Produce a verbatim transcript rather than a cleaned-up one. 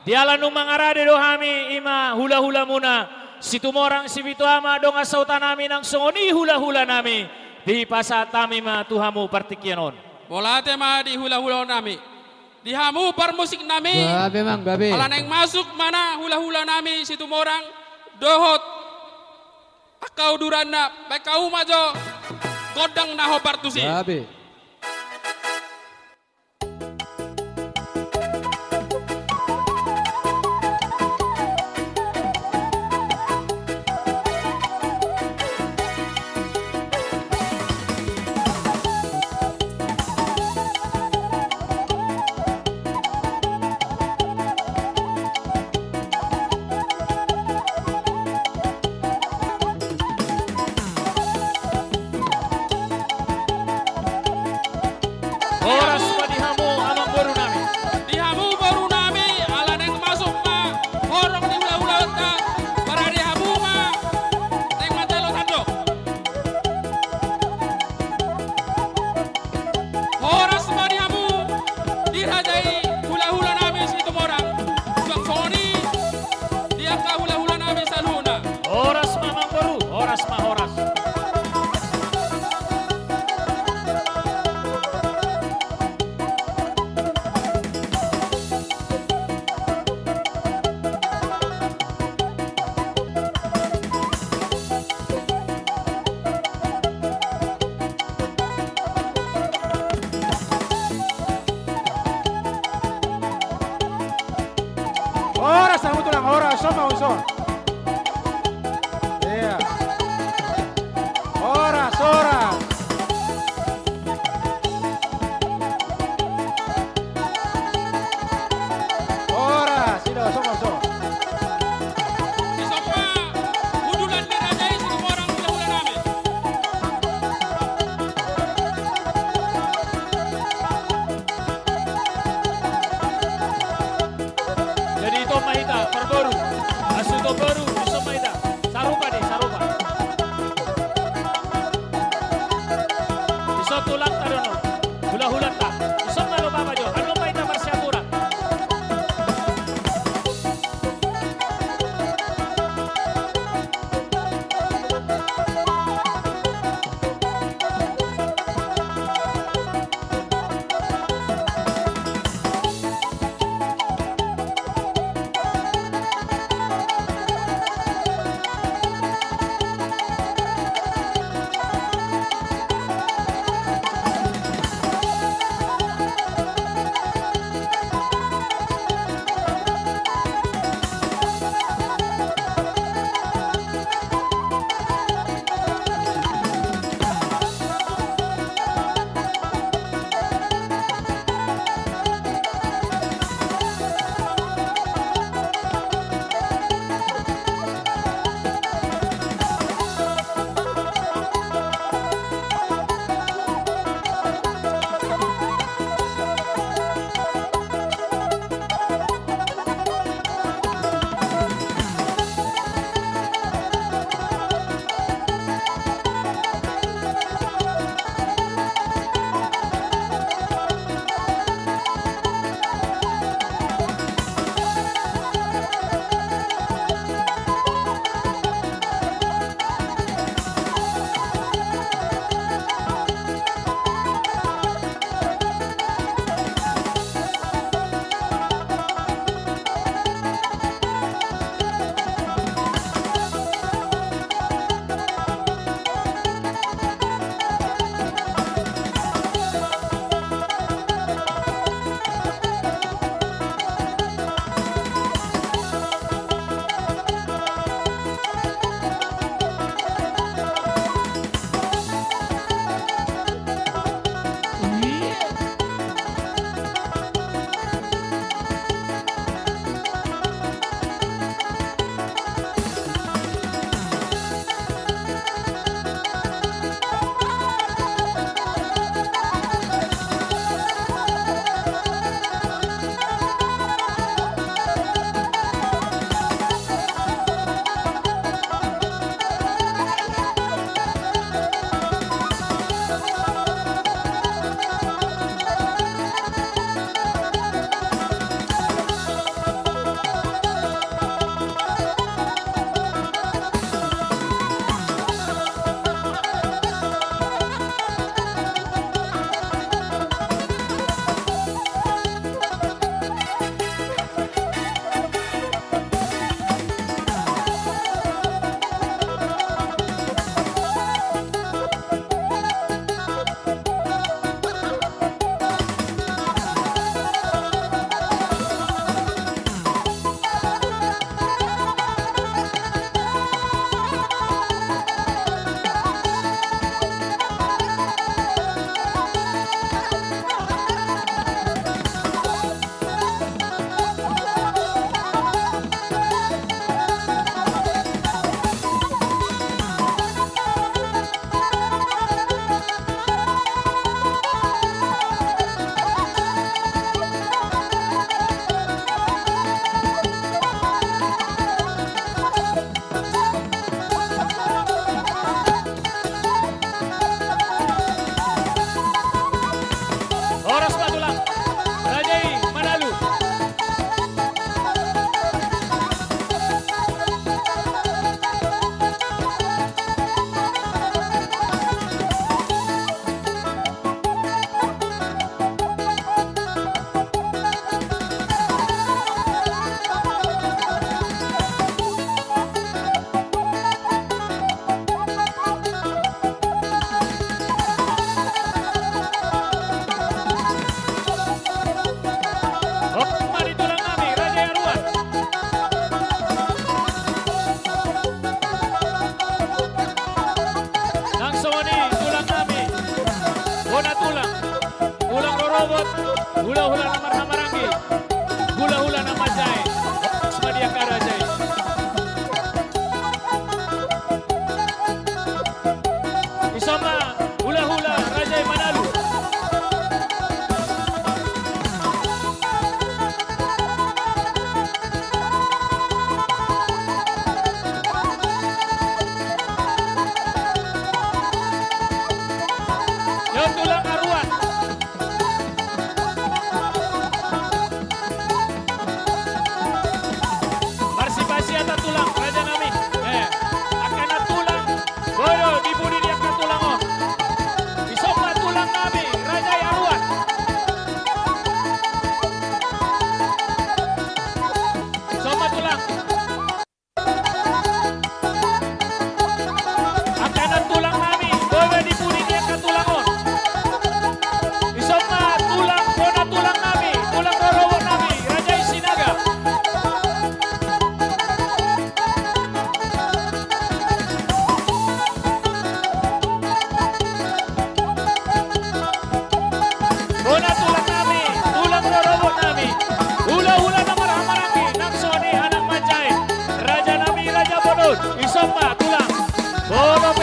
Diala naung mangarade do hami, i ma hulahulamuna, Situmorang Sipitu Ama, dongan sahutanami, nang songon i hulahulanami, dipasahat hami ma tu hamu partingkian on. Mauliate ma di hulahulanami. Di hamu parmusiknami. Gabe, Amang, gabe. Ala naeng masuk ma na hulahulanami Situmorang dohot angka uduranna, baen hamu ma jo gondang na hombar tusi. Gabe. Horas ma di hamu, amangborunami. Di hamu borunami, ala naeng masuk ma horong ni hulahulanta, parade hamu ma naeng manjalo tando. Horas ma di hamu, dirajai hulahulanami Situmorang. Suang songon i di angka hulahulanami saluhutna. Horas ma, amangboru, horas ma, horas. Horas, hamu tulang, horas, ison ma, ison. Iya. Horas, horas. Horas, ida, ison ma, ison. Ison ma uduran ni raja i, Situmorang, hulahulanami. Jadi ito ma hita, parboru. Asi ito boru, ison ma hita. Sarupa do i, sarupa. Ison tulangta do on, hulahulanta. Ison ma, lupa ma jo, annon ma hita marsiaturan. Tulang. Boru